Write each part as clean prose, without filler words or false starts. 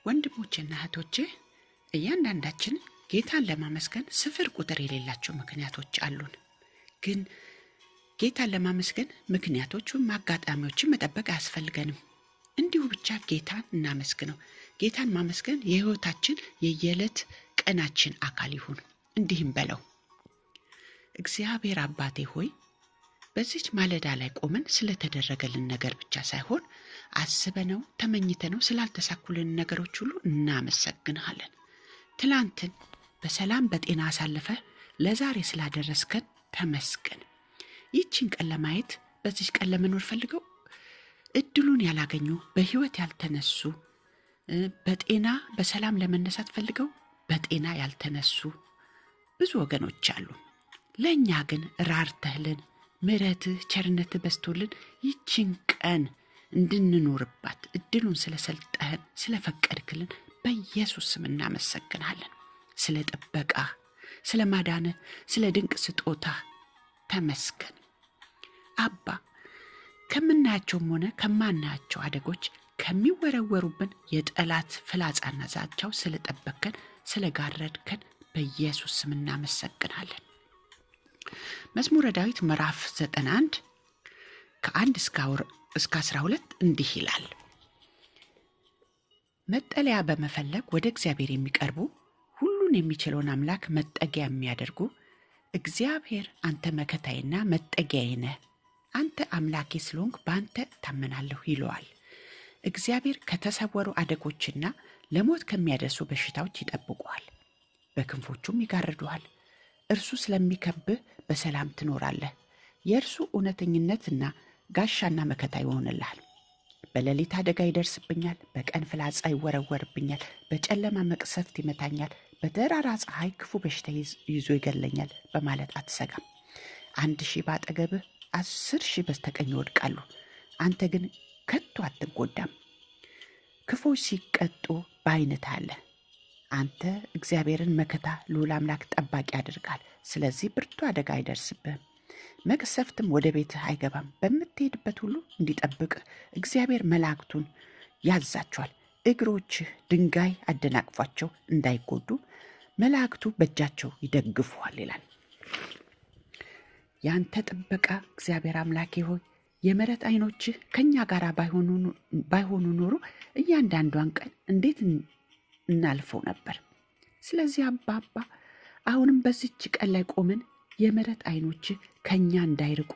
ወንድሞቼና እህቶቼ፣ እያንዳንዳችን ጌታን ለማመስገን ስፍር ቁጥር የሌላቸው ምክንያቶች አሉን። ግን ጌታን ለማመስገን ምክንያቶች ወይም አጋጣሚዎችን መጠበቅ አያስፈልገንም። እንዲሁ ብቻ ጌታን እናመስግነው። ጌታን ማመስገን የሕይወታችን የየዕለት ቀናችን አካል ይሁን። እንዲህም በለው፣ እግዚአብሔር አባቴ ሆይ፣ በዚች ማለዳ ላይ ቆመን ስለተደረገልን ነገር ብቻ ሳይሆን አስበነው ተመኝተነው ስላልተሳኩልን ነገሮች ሁሉ እናመሰግንሃለን። ትላንትን በሰላም በጤና አሳልፈህ ለዛሬ ስላደረስከን ተመስገን። ይህችን ቀን ለማየት፣ በዚች ቀን ለመኖር ፈልገው እድሉን ያላገኙ፣ በሕይወት ያልተነሱ፣ በጤና በሰላም ለመነሳት ፈልገው በጤና ያልተነሱ ብዙ ወገኖች አሉ። ለእኛ ግን ራርተህልን፣ ምሕረትህ ቸርነትህ በዝቶልን ይህችን ቀን እንድንኖርባት እድሉን ስለሰጠህን፣ ስለፈቀድክልን በኢየሱስ ስም እናመሰግናለን። ስለ ጥበቃ፣ ስለ ማዳንህ፣ ስለ ድንቅ ስጦታ ተመስገን። አባ፣ ከምናያቸውም ሆነ ከማናያቸው አደጎች፣ ከሚወረወሩብን የጠላት ፍላጻና ዛቻው ስለጠበቅከን፣ ስለጋረድከን በኢየሱስ ስም እናመሰግናለን። መዝሙረ ዳዊት ምዕራፍ 91 ከ1 እስከ 12 እንዲህ ይላል። መጠለያ በመፈለግ ወደ እግዚአብሔር የሚቀርቡ፣ ሁሉን የሚችለውን አምላክ መጠጊያ የሚያደርጉ፣ እግዚአብሔር አንተ መከታዬና መጠጊያዬ ነህ፣ አንተ አምላኬ ስለሆንክ በአንተ እታመናለሁ ይለዋል። እግዚአብሔር ከተሰወሩ አደጎችና ለሞት ከሚያደርሱ በሽታዎች ይጠብቀዋል፣ በክንፎቹም ይጋርደዋል። እርሱ ስለሚከብህ በሰላም ትኖራለህ። የእርሱ እውነተኝነትና ጋሻና መከታ ይሆንልሃል። በሌሊት አደጋ ይደርስብኛል፣ በቀን ፍላጻ ይወረወርብኛል፣ በጨለማ መቅሰፍት ይመታኛል፣ በጠራራ ፀሐይ ክፉ በሽታ ይዞ ይገለኛል በማለት አትሰጋም። 1,000 በአጠገብህ፣ 10,000 በስተቀኝ ይወድቃሉ፣ አንተ ግን ከቶ አትጎዳም። ክፉዎች ሲቀጡ በዓይንህ ታያለህ። አንተ እግዚአብሔርን መከታ፣ ልዑል አምላክ ጠባቂ ያደርጋል። ስለዚህ ብርቱ አደጋ አይደርስብህም፣ መቅሰፍትም ወደ ቤትህ አይገባም። በምትሄድበት ሁሉ እንዲጠብቅህ እግዚአብሔር መላእክቱን ያዛቸዋል። እግሮችህ ድንጋይ አደናቅፏቸው እንዳይጎዱ መላእክቱ በእጃቸው ይደግፉሃል ይላል። ያንተ ጥበቃ፣ እግዚአብሔር አምላኬ ሆይ፣ የምሕረት ዓይኖችህ ከእኛ ጋር ባይሆኑ ኖሮ እያንዳንዷን ቀን እንዴት እናልፈው ነበር? ስለዚህ አባ አባ፣ አሁንም በዚች ቀን ላይ ቆመን የምሕረት ዓይኖችህ ከእኛ እንዳይርቁ፣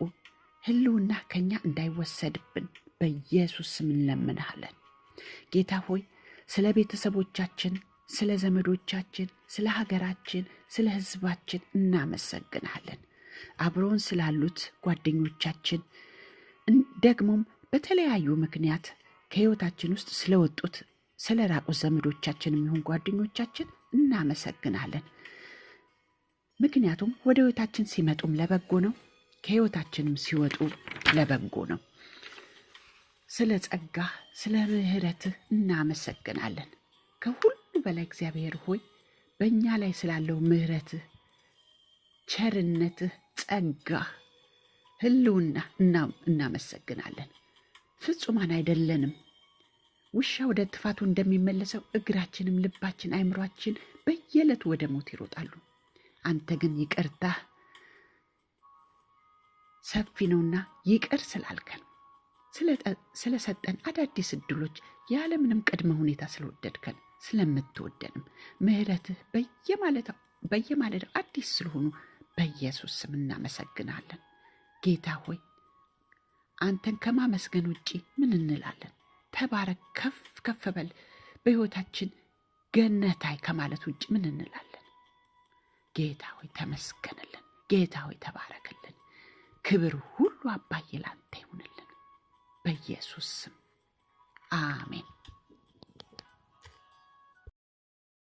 ሕልውና ከእኛ እንዳይወሰድብን በኢየሱስ ስም እንለምንሃለን። ጌታ ሆይ፣ ስለ ቤተሰቦቻችን፣ ስለ ዘመዶቻችን፣ ስለ ሀገራችን፣ ስለ ሕዝባችን እናመሰግንሃለን። አብረውን ስላሉት ጓደኞቻችን፣ ደግሞም በተለያዩ ምክንያት ከሕይወታችን ውስጥ ስለወጡት፣ ስለ ራቁት ዘመዶቻችን የሚሆን ጓደኞቻችን እናመሰግናለን። ምክንያቱም ወደ ሕይወታችን ሲመጡም ለበጎ ነው፣ ከሕይወታችንም ሲወጡ ለበጎ ነው። ስለ ጸጋህ፣ ስለ ምሕረትህ እናመሰግናለን። ከሁሉ በላይ እግዚአብሔር ሆይ፣ በእኛ ላይ ስላለው ምሕረትህ፣ ቸርነትህ፣ ጸጋህ፣ ሕልውና እናመሰግናለን። ፍጹማን አይደለንም። ውሻ ወደ ጥፋቱ እንደሚመለሰው እግራችንም፣ ልባችን፣ አይምሯችን በየዕለቱ ወደ ሞት ይሮጣሉ። አንተ ግን ይቅርታህ ሰፊ ነውና ይቅር ስላልከን፣ ስለሰጠን አዳዲስ እድሎች፣ ያለምንም ቅድመ ሁኔታ ስለወደድከን፣ ስለምትወደንም፣ ምሕረትህ በየማለዳው አዲስ ስለሆኑ በኢየሱስ ስም እናመሰግናለን። ጌታ ሆይ፣ አንተን ከማመስገን ውጪ ምን እንላለን? ተባረክ፣ ከፍ ከፍ በል፣ በሕይወታችን ገነታይ ከማለት ውጭ ምን እንላለን? ጌታ ሆይ ተመስገንልን። ጌታ ሆይ ተባረክልን። ክብር ሁሉ አባዬ ላንተ ይሁንልን። በኢየሱስ ስም አሜን።